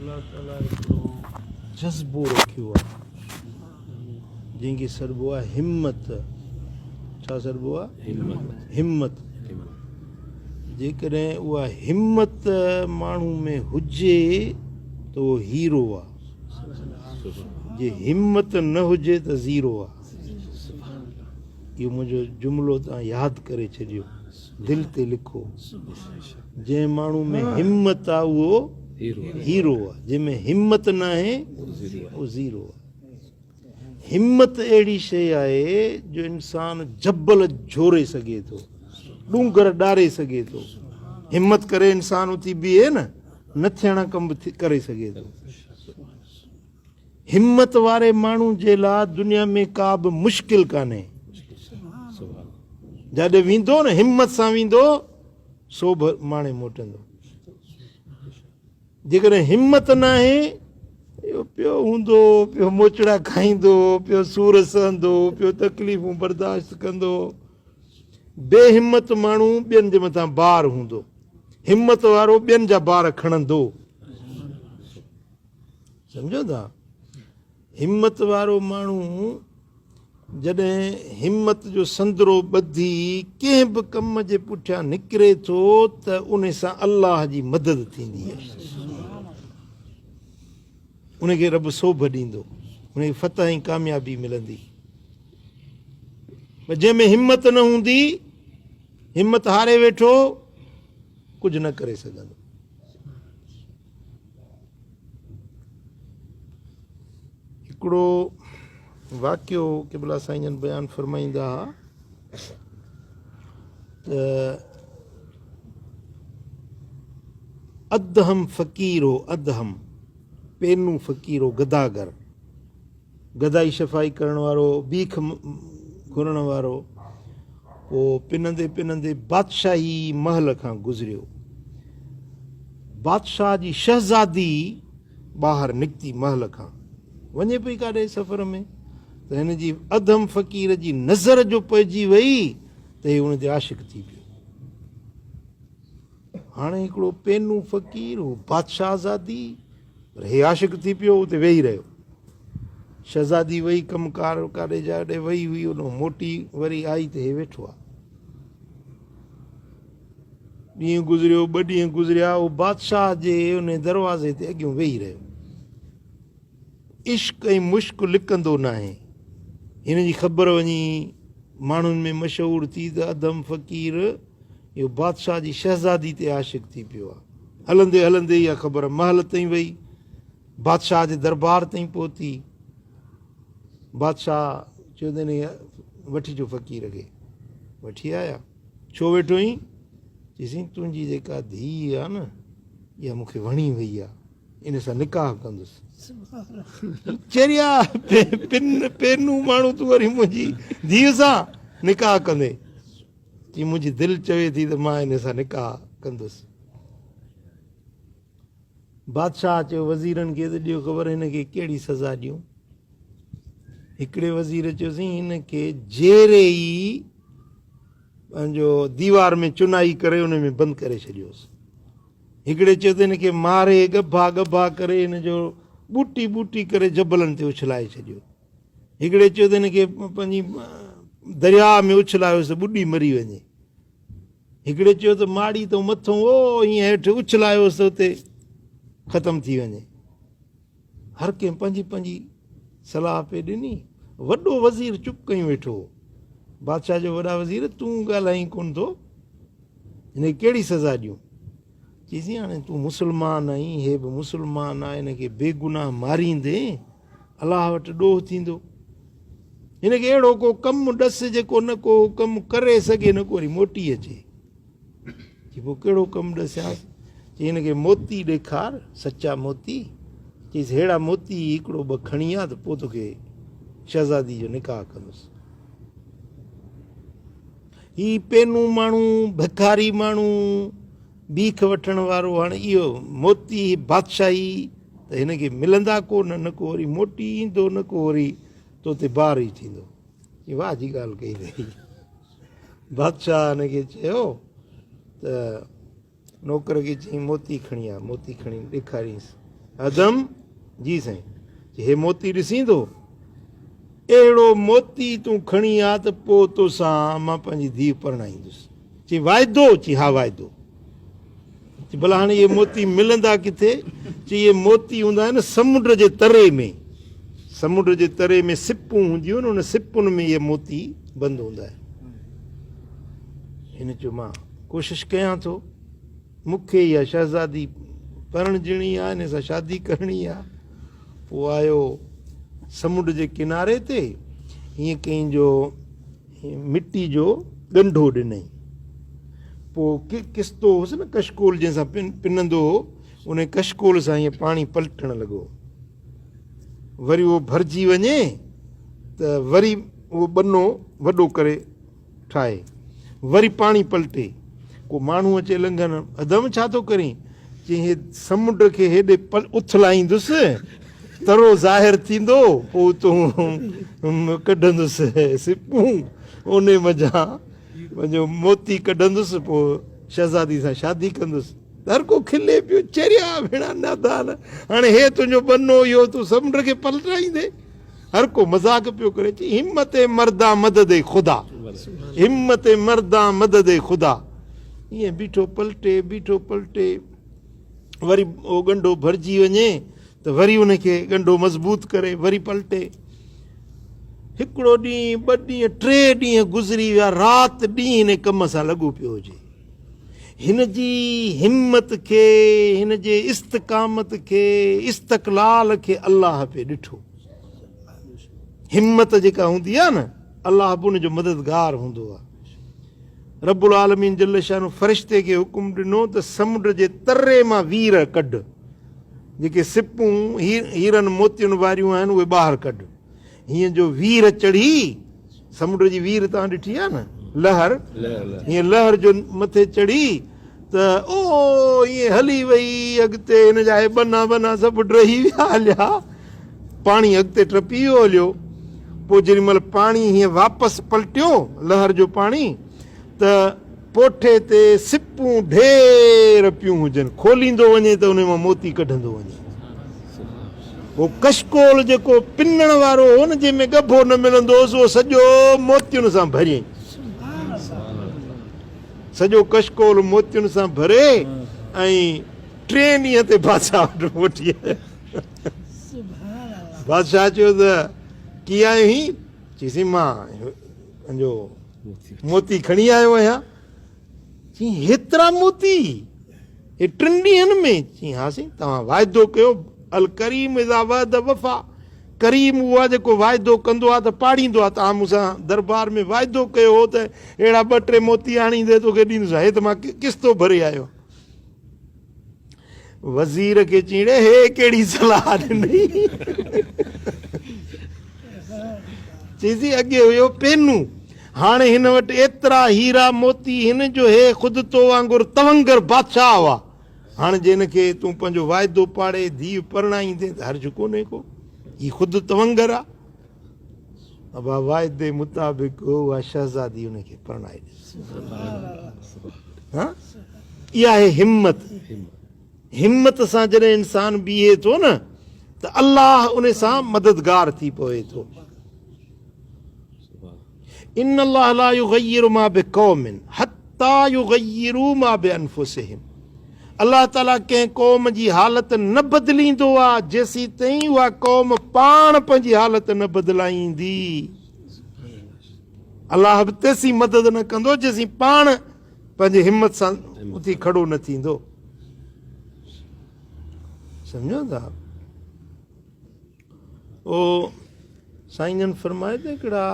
الله تعاليٰ هڪڙو جذبو رکيو آهي جنهن کي سڏبو آهي همت. ڇا سڏبو آهي؟ همت. جيڪڏهن اها همت ماڻهو ۾ هجي ته اهو هيرو آهي، جي همت نه هجي ته زيرو آهي. اهو منهنجو جملو توهان ياد ڪري ڇڏيو، دل تي لکو. جنهن ماڻهو ۾ همت آ اهو هيرو آ، جنهن ۾ همت ناهي اهو زيرو آ. همت اهڙي شيء آهي جو انسان جبل جهوري سگهي ٿو، ڏونگر ڏاري سگهي ٿو. همت ڪري انسان اٿي بيهي نه، نه ٿيڻا ڪم به ڪري سگهي ٿو. همت واري ماڻهو جي لاء دنيا ۾ ڪا به مشڪل ڪانهي. جاڏي ويندو نه همت سان ويندو سوڀ ماڻي موٽندو. جيڪڏهن همت ناهي اهو پيو هوندو، پيو موچڙا کائيندو، پيو سور سهندو، پيو تڪليفون برداشت ڪندو. بي همت ماڻهو ٻين جي مٿان بار هوندو، همت وارو ٻين جا بار کڻندو. سمجهو ٿا؟ همت وارو ماڻهو جڏهن همت جو سندرو ٻڌي ڪنهن به ڪم جي پٺيان نڪري ٿو ته ان سان الله جي مدد ٿيندي آهي. ان کي رب سوڀ ڏيندو، ان کي فتح ۽ ڪاميابي ملندي. پر جنهن ۾ همت نه هوندي، همت هاري ويٺو، ڪجهه نه ڪري سگهندو. هڪڙو واقعو قبلا سائين جن بيان فرمائيندا ها ته ادهم فقير هو، ادهم پينو فقير هو، گداگر، گدائي شفائي ڪرڻ وارو، بيک گهرڻ وارو. پوء پنندي پنندي بادشاهي محل کان گذريو. بادشاهه جي شهزادي ٻاهر نڪتي محل کان، وڃي پئي ڪاڏي سفر ۾ ته هن جي ادهم فقير جي نظر جو پئجي وئي ته هي ان تي عاشق ٿي پيو. هاڻي هڪڙو پينو فقير هو، بادشاهزادي، پر هي عاشق ٿي پيو، اتي ويهي رهيو. شهزادي وئي ڪم ڪار ڪاڏي جاڏي وئي هئي، ان موٽي وري آئي ته هي ويٺو آ. ڏينهن گذريو، ٻه ڏينهن گذريا، هو بادشاهه جي ان دروازي تي اڳيون ويهي رهيو. عشق ۽ مشڪ لڪندو ناهي. هن جي خبر وڃي ماڻهن ۾ مشهور ٿي ته ادهم فقير اهو بادشاهه جي شهزادي تي عاشق ٿي پيو آهي. هلندي هلندي اها خبر محل تائين وئي. بادشاهه جي دربار تائين پهتي. بادشاهه چيو ته انهيء وٺي اچو فقير کي. وٺي آيا. ڇو ويٺو آهين؟ چيسين تنهنجي جيڪا ڌيء آهي نه اها مون کي وڻي وئي آهي. ان سان نڪاح ڪندس. چريا پن پينو ماڻهو تون وري منهنجي ڌيء سان نڪاح ڪندين؟ چي منهنجي دل چوي ٿي ته مان ان سان نڪاح ڪندس. بادشاهه چيو وزيرن کي ته ڏيو خبر هن کي ڪهڙي سزا ڏيون. هڪڙي وزير چيو سائين هن کي جيري ئي پنهنجو ديوار ۾ چنائي ڪري ان ۾ بند ڪري ڇڏيوس. هڪڙي چيو ته هن کي ماري ڳڀا ڳڀا ڪري هن جو ٻوٽي ٻوٽي ڪري جبلن تي اڇلائي ڇڏيو. هڪڙي چيو ته هن کي پنهنجي درياء ۾ اڇلايوس ته ٻڏي مري وڃي. هڪڙي چيو ته ماڙي تون مٿون او ائين هيٺ اڇلايوس ته اتي ختم ٿي وڃي. هر ڪنهن پنهنجي پنهنجي صلاح پئي ڏني. وڏو وزير چپ ڪيون ويٺو هو. بادشاهه چيو وڏا وزير تون ڳالهائين ڪونه ٿو، هن کي ڪهڙي سزا ڏيون؟ چيسين هاڻي تون مسلمان آهين، هي به مسلمان آهي، هن کي بيگناهه ماريندين، الله وٽ ڏوهه ٿيندو. هن کي اهڙو ڪو ڪم ڏس جيڪو نه ڪو ڪم ڪري سگهي نه ڪو وري موٽي اچي. چي پوء ڪهڙو ڪم ڏسيانس؟ چي هن کي موتي ڏيکار، سچا موتي. چيس ههڙا موتي هڪڙو ٻه کڻي آ ته پوء توکي شهزادي جو نڪاح ڪندس. هي پينو ماڻهو، ڀکاري ماڻهو، بيک وٺڻ وارو، هاڻي اهو موتي، هي بادشاهي ته هن کي ملندا ڪو نه، نه ڪو وري موٽي ايندو، نه ڪو وري تو تي بار ئي ٿيندو. چي واهه جي ڳالهه ڪئي اٿئي. بادشاهه هن کي چيو ته نوڪر کي چيائين موتي کڻي آ. موتي کڻي ڏيکارينس. ادم، جي سائين. چي هي موتي ڏسين ٿو؟ اهڙو موتي تون کڻي آ ته پوء توسان مان پنهنجي ڌيء پرڻائيندس. چي واعدو؟ چي ها واعدو. چي ڀلا هاڻي اهي موتي ملندا ڪٿي؟ چي اهي موتي هوندا آهن سمنڊ جي تري ۾. سمنڊ جي تري ۾ سپون هونديون آهن، ان سپن ۾ اهي موتي بند هوندا آهن. هن چيو مان ڪوشش ڪيان ٿو. مون کي اها شهزادي پرڻجڻي آهي، ان سان شادي ڪرڻي آهي. پوء آيو سمنڊ جي ڪناري تي، ائين ڪئين جو مٽي جو ڳنڍو ڏنائين. پوء ڪستو هوس نه ڪشڪول جنهن سان پنندو هو، ان ڪشڪول سان ائين پاڻي پلٽڻ لڳو. وري اهو ڀرجي وڃي ته وري اهو ٻنو وڏو ڪري ٺاهي، وري پاڻي پلٽي. ڪو ماڻهو اچي لنگهن، ادم ڇا ٿو ڪرين؟ چيائين هي سمنڊ کي هيڏي اٿلائيندس، ترو ظاهر ٿيندو، پوء اتون ڪڍندس سپون، انهي منجهان پنهنجو موتي ڪڍندس، پوء شهزادي سان شادي ڪندس. هر ڪو کلي پيو، چريا ڀيڻا نادان، هاڻي هي تنهنجو ٻنو اهو تون سمنڊ کي پلٽائيندين؟ هر ڪو مذاق پيو ڪري، چي همت مردان مدد خدا، همت مردان مدد خدا. ائين بيٺو پلٽي، بيٺو پلٽي، وري اهو ڳنڍو ڀرجي وڃي ته وري ان کي ڳنڍو مضبوط ڪري وري پلٽي. هڪڙو ڏينهن، ٻه ڏينهن، ٽي ڏينهن گذري ويا، رات ڏينهن ان ڪم سان لڳو پيو هجي. هن جي همت کي، هن جي استقامت کي، استقلال کي الله پئي ڏٺو. همت جيڪا هوندي آهي نه، الله به ان جو مددگار هوندو آهي. رب العالمين جل شانه فرشتي کي حڪم ڏنو ته سمنڊ جي تري مان وير ڪڍ، جيڪي سپون هيرن موتين واريون آهن اهي ٻاهر ڪڍ. هيئن جو وير چڙهي، سمنڊ جي وير توهان ڏٺي آهي نه، لهر، هيئن لهر جو مٿي چڙهي ته او ائين هلي وئي اڳتي، هن جا هي ٻنا ٻنا سڀ ڊهي ويا هليا، پاڻي اڳتي ٽپي ويو هليو. پوء جيڏي مهل پاڻي هيئن واپس پلٽيو، لهر جو پاڻي، ته پوٺي تي سپون ڍير پيون هجن، کوليندو وڃي ته انهي مان موتي ڪڍندو وڃي. هو ڪشڪول جيڪو پنڻ وارو هو نه، جنهن ۾ ڳڀو نه ملندو هوس، اهو سڄو موتين سان ڀريائين. سڄو ڪشڪول موتين سان ڀري ۽ ٽئين ڏينهن تي بادشاهه وٽ موٽي آيو. بادشاهه چيو ته ڪيئن آيو آهين؟ چيس مان پنهنجو موتي کڻي آيو آهيان. چيائين هيترا موتي هي ٽن ڏينهن ۾؟ چيائين ها سائين توهان واعدو ڪيو، الڪريم اذا وعد وفا، ڪريم اهو آهي جيڪو واعدو ڪندو آهي ته پاڙيندو آهي، توهان مون سان دربار ۾ واعدو ڪيو هو ته اهڙا ٻه ٽي موتي آڻيندي توکي ڏيندس، هي ته مان قسطو ڀري آيو آهيان. وزير کي چيائين ڙي هي ڪهڙي صلاح ڏنئي؟ چيس اڳي هيو پينو، هاڻي هن وٽ ايترا هيرا موتي هن جو هي خود تو وانگر تونگر بادشاهه هئا، هاڻ جي هن کي تون پنهنجو واعدو پاڙي ڌيء پرڻائيندين ته حرج ڪونهي ڪو، هي خود تونگر آ. ابا واعدي مطابق اها شهزادي ان کي پرڻائي ڏني. ها اها آهي همت. همت سان جڏهن انسان بيهي ٿو نه ته الله ان سان مددگار ٿي پوي ٿو. ان الله لا يغير ما بقوم حتي يغيروا ما بانفسهم الله تعالي ڪنهن قوم جي حالت نه بدليندو آ جيسيتائين اها قوم پاڻ پنهنجي حالت نه بدلائيندي. الله به تيسين مدد نه ڪندو جيسين پاڻ پنهنجي همت سان اٿي کڙو نه ٿيندو. سمجهو ٿا؟ او سائين جن فرمايو ته هڪڙا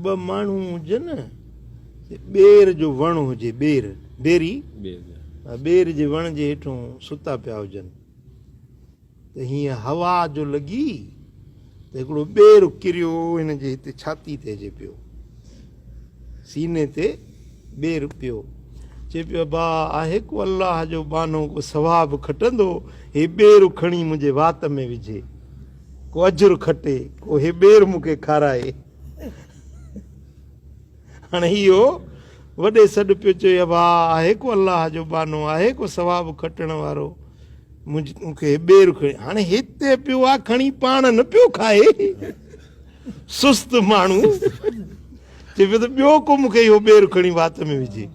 ٻه ماڻهو هجن ٻير جو وڻ هجي ٻير بيري ٻير جي وڻ جي هيٺون ستا پيا هجن ته هيئن هوا جو لڳي ته هڪڙو ٻير ڪريو هن جي هتي ڇاتي تي اچي پيو سيني تي ٻير پيو. چئي پيو ابا آهي ڪو الله جو ٻانهو ڪو ثواب کٽندو هي ٻير کڻي منهنجي وات ۾ وجهي ڪو اجر کٽي ڪو هي ٻير مون کي کارائي. هاڻي اهو وڏي سڏ پيو چئي ابا آهي ڪو الله جو ٻانهو آهي ڪو ثواب کٽڻ وارو. مون کي ٻير کڻي هاڻي هتي پيو آ کڻي پاڻ نه پيو کائي سست ماڻهو چئي پيو ته ٻيو ڪو مون کي اهو ٻير کڻي وات ۾ وجهي.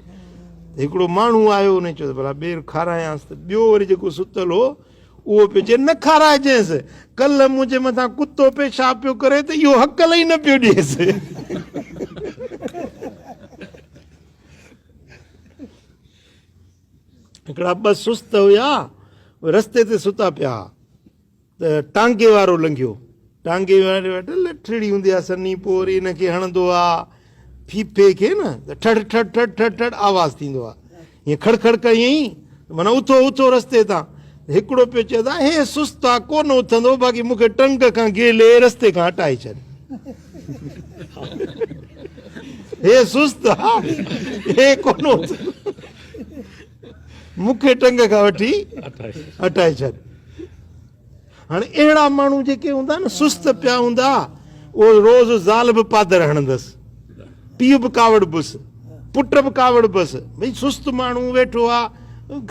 هڪڙو ماڻهو آيو ان چيو ته ڀلا ٻير کارايانس ته ٻيو وري جيڪو ستل هو اهو پيو چئي نه کارائجينس ڪلهه منهنجي مٿان ڪتو پيشاب پيو ڪري ته اهو هڪل ئي نه پيو ڏيس. هڪڙا ٻه سست هيا رستي تي ستا پيا ها ته ٽانگي وارو لنگهيو ٽانگي واري وٽ لٺڙي هوندي آ سني پوء وري ان کي هڻندو آ ڦيڦي کي نه ته ٺڙ ٺڙ ٺڙ ٺڙ ٺڙ آواز ٿيندو آ ائين کڙ کڙ ڪيائين معنيٰ اٿو اٿو رستي تان هڪڙو پيو چئي ته هي سست آ ڪونه اٿندو باقي مون کي ٽنگ کان گيلي رستي کان هٽائي ڇڏ هي سست آ هي ڪونه اٿندو مون کي ٽنگ کان وٺي هٽائي ڇڏ. هاڻي اهڙا ماڻهو جيڪي هوندا نه سست پيا هوندا اهو روز زال به پادر هڻندس پيء به ڪاوڙبس پٽ به ڪاوڙبس ڀئي سست ماڻهو ويٺو آ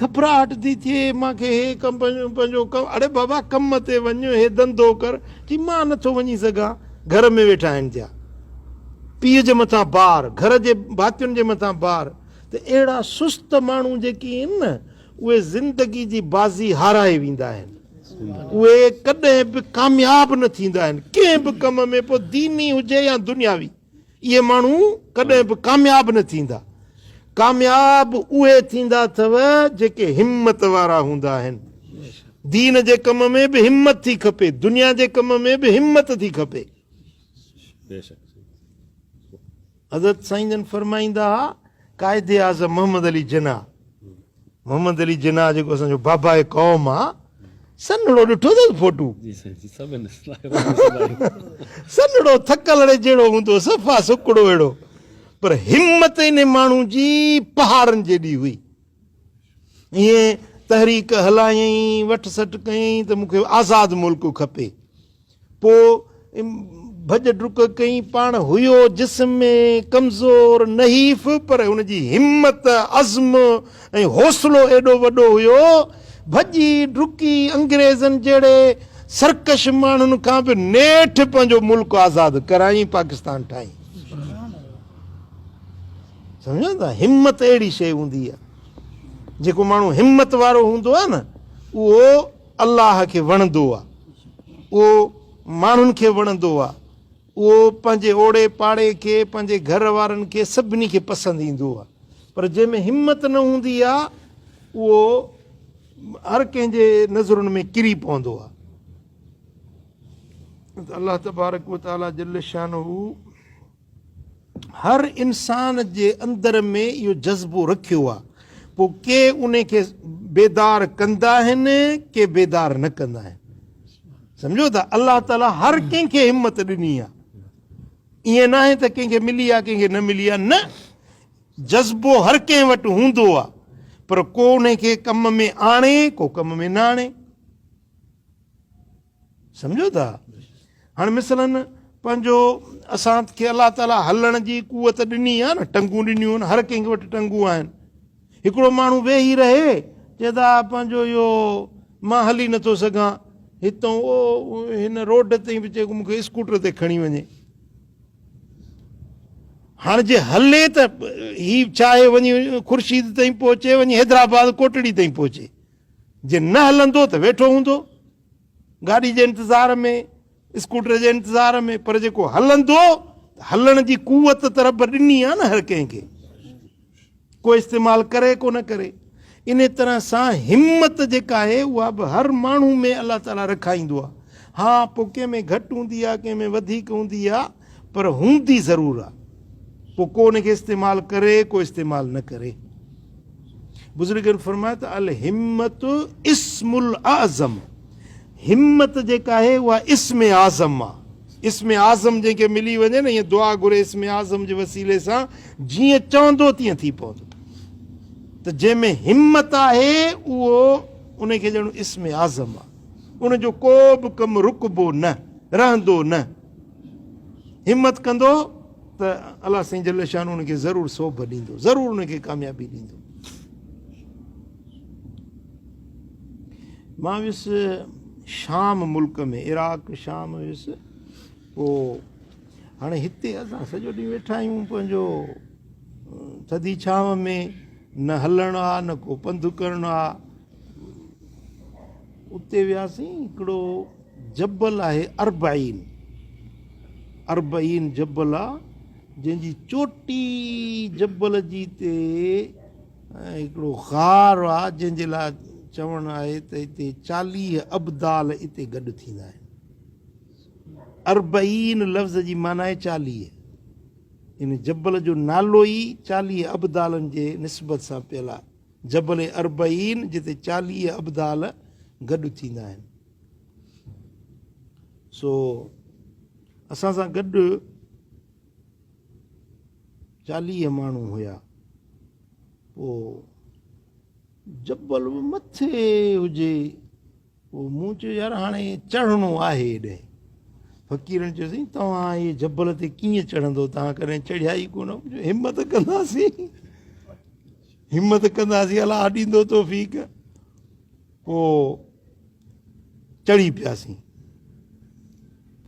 گهٻراهٽ ٿي ٿئي مان کي هي ڪم پنهنجو ڪم اڙي بابا ڪم تي وڃ هي ڌنڌو ڪر چي مان نٿو وڃي سگهان گهر ۾ ويٺا آهن ٿيا پيء جي مٿان بار گهر جي ڀاتين جي مٿان بار ته اهڙا سست ماڻهو جيڪي آهن نه اهي زندگي جي بازي هارائي ويندا آهن. اهي ڪڏهن به ڪامياب نه ٿيندا آهن ڪنهن به ڪم ۾ پوء ديني هجي يا دنياوي اهي ماڻهو ڪڏهن به ڪامياب نه ٿيندا. ڪامياب اهي ٿيندا اٿو جيڪي همت وارا هوندا آهن. دين جي ڪم ۾ به همت ٿي کپي، دنيا جي ڪم ۾ به همت ٿي کپي. حضرت سائين جن فرمائيندا ها، قائد اعظم محمد علي جناح، محمد علي جناح جيڪو اسان جو باباء قوم آ، سنهڙو ڏٺو اٿس فوٽو؟ سنهڙو ٿڪلڙي جهڙو هوندو، صفا سڪڙو اهڙو، پر همت انهي ماڻهو جي پهاڙن جيڏي هئي. ائين تحريڪ هلايائين، وٺ سٽ ڪيائين ته مون کي آزاد ملڪ کپي. پوء ڀڄ ڊڪ ڪئين، پاڻ هيو جسم ۾ ڪمزور نحيف پر هن جي همت، عزم ۽ حوصلو ايڏو وڏو هيو، ڀڄي ڊڪي انگريزن جهڙي سرڪش ماڻهن کان به نيٺ پنهنجو ملڪ آزاد ڪرايائين، پاڪستان ٺاهيائين. سمجهو ٿا، همت اهڙي شيء هوندي آهي، جيڪو ماڻهو همت وارو هوندو آهي نه اهو الله کي وڻندو آ، اهو ماڻهن کي وڻندو آ، اهو پنهنجي اوڙي پاڙي کي، پنهنجي گهر وارن کي سڀني کي پسند ايندو آ، پر جنهن ۾ همت نه هوندي آ، اهو هر ڪنهن جي نظرن ۾ ڪري پوندو آ. الله تبارڪ وتعاليٰ جل شانه هر انسان جي اندر ۾ اهو جذبو رکيو آ، پوء ڪي ان کي بيدار ڪندا آهن، ڪي بيدار نه ڪندا آهن. سمجهو ٿا، الله تعاليٰ هر ڪنهن کي همت ڏني آ، ائين ناهي ته ڪنهن کي ملي آ ڪنهن کي نه ملي آ، نه، جذبو هر ڪنهن وٽ هوندو آ، پر ڪو ان کي ڪم ۾ آڻي، ڪو ڪم ۾ نه آڻي. سمجهو ٿا؟ هاڻي مثلاً پنهنجو اسان کي الله تعاليٰ هلڻ جي قوت ڏني آهي نه، ٽنگون ڏنيون آهن، هر ڪنهن وٽ ٽنگون آهن. هڪڙو ماڻهو ويهي رهي چئي ته پنهنجو اهو مان هلي نٿو سگهان، هتان او هن روڊ تائين به چئي مون کي اسڪوٽر تي کڻي وڃي. هاڻي جي هلي ته هي چاهي وڃي خورشيد تائين پهچي، وڃي حيدرآباد ڪوٽڙي تائين پهچي. جي نه هلندو ته ويٺو هوندو گاڏي جي انتظار ۾، اسڪوٽر جي انتظار ۾، پر جيڪو هلندو ته هلڻ جي قوت ته رب ڏني آهي نه هر ڪنهن کي، ڪو استعمال ڪري ڪو نه ڪري. ان طرح سان همت جيڪا آهي اها به هر ماڻهو ۾ الله تعاليٰ رکائيندو آهي. ها پوء ڪنهن ۾ گهٽ هوندي آهي ڪنهن ۾ وڌيڪ هوندي آهي پر هوندي ضرور آهي. پوء ڪو ان کي استعمال ڪري ڪو استعمال نه ڪري. بزرگن فرمايو ته الهمت اسم الاعظم، همت جيڪا آهي اها اسم اعظم آهي. اسم اعظم جنهن کي ملي وڃي نه، ائين دعا گهري اسم اعظم جي وسيلي سان، جيئن چوندو تيئن ٿي پوندو. ته جنهن ۾ همت آهي اهو ان کي ڄڻ اسم اعظم آهي، ان جو ڪو به ڪم رڪبو نه، رهندو نه. همت ڪندو ته الله سائين جل شانه ان کي ضرور سوڀ ڏيندو، ضرور ان کي ڪاميابي ڏيندو. مان ويس شام ملڪ ۾، عراق شام ويس. پوء هاڻي هتي اسان سڄو ڏينهن ويٺا آهيون پنهنجو ٿڌي ڇانو ۾، نه هلڻ آ نه ڪو پنڌ ڪرڻ آ. اتي وياسين، هڪڙو جبل آهي اربعين، اربعين جبل آ، جنهن جي چوٽي جبل جي تي هڪڙو غار آ، جنهن جي لاء چوڻ آهي ته هتي 40 ابدال اتي گڏ ٿيندا آهن. اربعين لفظ جي معنيٰ آهي 40. ان جبل جو نالو ئي 40 ابدالن جي نسبت سان پيل آهي. جبل اربعين جتي 40 ابدال گڏ ٿيندا آهن. سو اسان سان گڏ 40 ماڻهو هيا. پوء جبل به مٿي هجي. پوء مون چيو يار هاڻي چڙهڻو آهي هيڏانهن. فقيرن چيو سائين توهان هي جبل تي ڪيئن چڙهندو، توهان ڪڏهن چڙهيا ئي ڪونه. مون چيو همت ڪنداسين، همت ڪنداسين، الله ڏيندو توفيق. پوء چڙهي پياسين.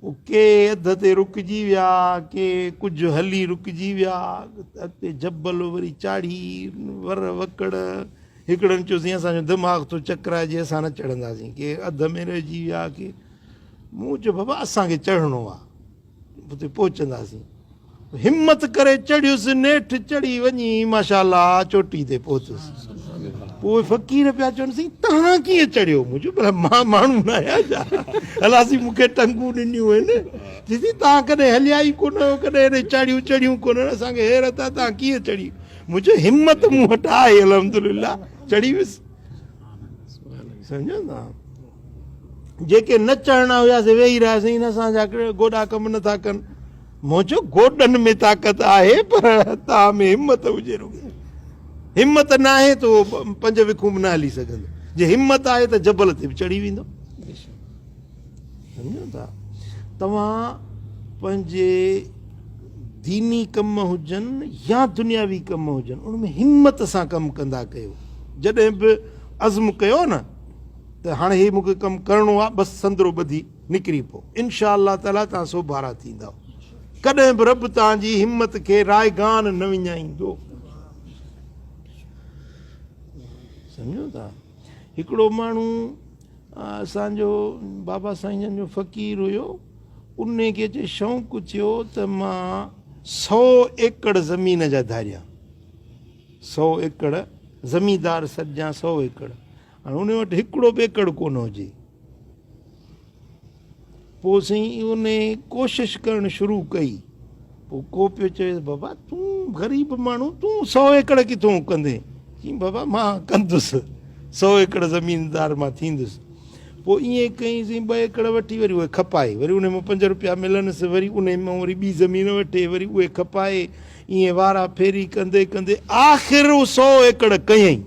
پوء ڪي اڌ تي رڪجي ويا، ڪي ڪجهه هلي رڪجي ويا. اڳتي جبل وري چاڙهي ور وڪڙ. هڪڙن چيو سائين اسان جو دماغ ٿو چڪرائجي، اسان نه چڙهنداسين. ڪي اڌ ۾ رهجي ويا، ڪي. مون چيو بابا اسان کي چڙهڻو آ، اتي پهچنداسين. همت ڪري چڙهيس، نيٺ چڙهي وڃي ماشاء الله چوٽي تي پهتس. پوء فقير پيا چون سائين توهان ڪيئن چڙهيو؟ مون چيو ڀلا مان ماڻهو نه آهيان ڇا؟ الله سائين مون کي ٽنگون ڏنيون آهن. چي سائين توهان ڪڏهن هليا ئي ڪونه آهيو، ڪڏهن هيڏي چاڙهيون چڙهيون ڪونه، اسان کي حيرت آهي توهان ڪيئن چڙهي؟ مون چيو همت مون وٽ آهي الحمدلله چڙهي ويس. سمجهو نا جيڪي نه چڙهڻا هيا سي ويهي رهيا سائين اسان جا گوڏا ڪم نٿا ڪن. مون چيو گوڏن ۾ طاقت آهي پر توهان ۾ همت هجي رڳي. همت نه آهي ته اهو پنج وکون به نه هلي سگهندو، جي همت آهي ته جبل تي به چڙهي ويندو. سمجهو ٿا؟ توهان پنهنجي ديني ڪم هجن يا دنياوي ڪم هجن ان ۾ همت سان ڪم ڪندا ڪيو. جڏهن به عزم ڪيو نه ته هاڻي هي مونکي ڪم ڪرڻو آهي، بس سندرو ٻڌي نڪري پئو، انشاء الله تعاليٰ توهان سوڀارا ٿيندؤ. ڪڏهن به رب توهان جي همت کي رائگان نه وڃائيندو. سمجهو ٿا؟ هڪڙو ماڻهو اسان جو بابا سائين جن جو فقير هيو، ان کي اچي شوق ٿيو ته مان 100 ايڪڙ زمين جا ڌاريان، 100 ايڪڙ زميندار سڏجان، 100 ايڪڙ. هاڻي ان وٽ هڪڙو به ايڪڙ ڪونه هجي. پوء سائين ان ڪوشش ڪرڻ شروع ڪئي. پوء ڪو پيو چويس بابا تون غريب ماڻهو تون 100 ايڪڙ ڪٿون ڪندين؟ چيائين بابا مان ڪندس، 100 ايڪڙ زميندار مان ٿيندس. پوء ائين ڪيائين سائين 2 ايڪڙ وٺي وري اهي کپائي، وري انهي مان 5 روپيا ملنس، وري انهي مان وري ٻي زمين وٺي وري اهي کپائي، ائين وارا ڦيري ڪندي ڪندي آخر اهو 100 ايڪڙ ڪيائين.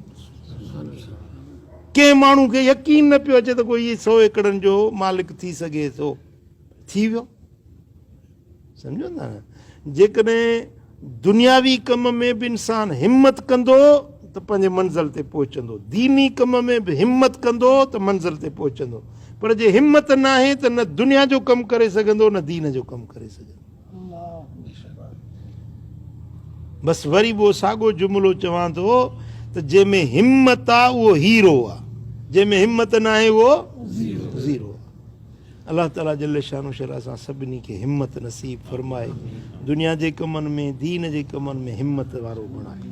ڪنهن ماڻهو کي يقين نه پيو اچي ته ڪو اهي 100 ايڪڙن جو مالڪ ٿي سگهي ٿو. ٿي ويو. سمجهو ٿا نه؟ جيڪڏهن دنياوي ڪم ۾ به انسان همت ڪندو ته پنهنجي منزل تي پهچندو، ديني ڪم ۾ به همت ڪندو ته منزل تي پهچندو، پر جي همت ناهي ته نه دنيا جو ڪم ڪري سگهندو نه دين جو ڪم ڪري سگهندو. بس وري به اهو ساڳو جملو چوان ٿو ته جنهن ۾ همت آ اهو هيرو آ، جنهن ۾ همت ناهي اهو زيرو آ. الله تعالي جل شانه شرع اسان سڀني کي همت نصيب فرمائي، دنيا جي ڪمن ۾ دين جي ڪمن ۾ همت وارو بڻائي.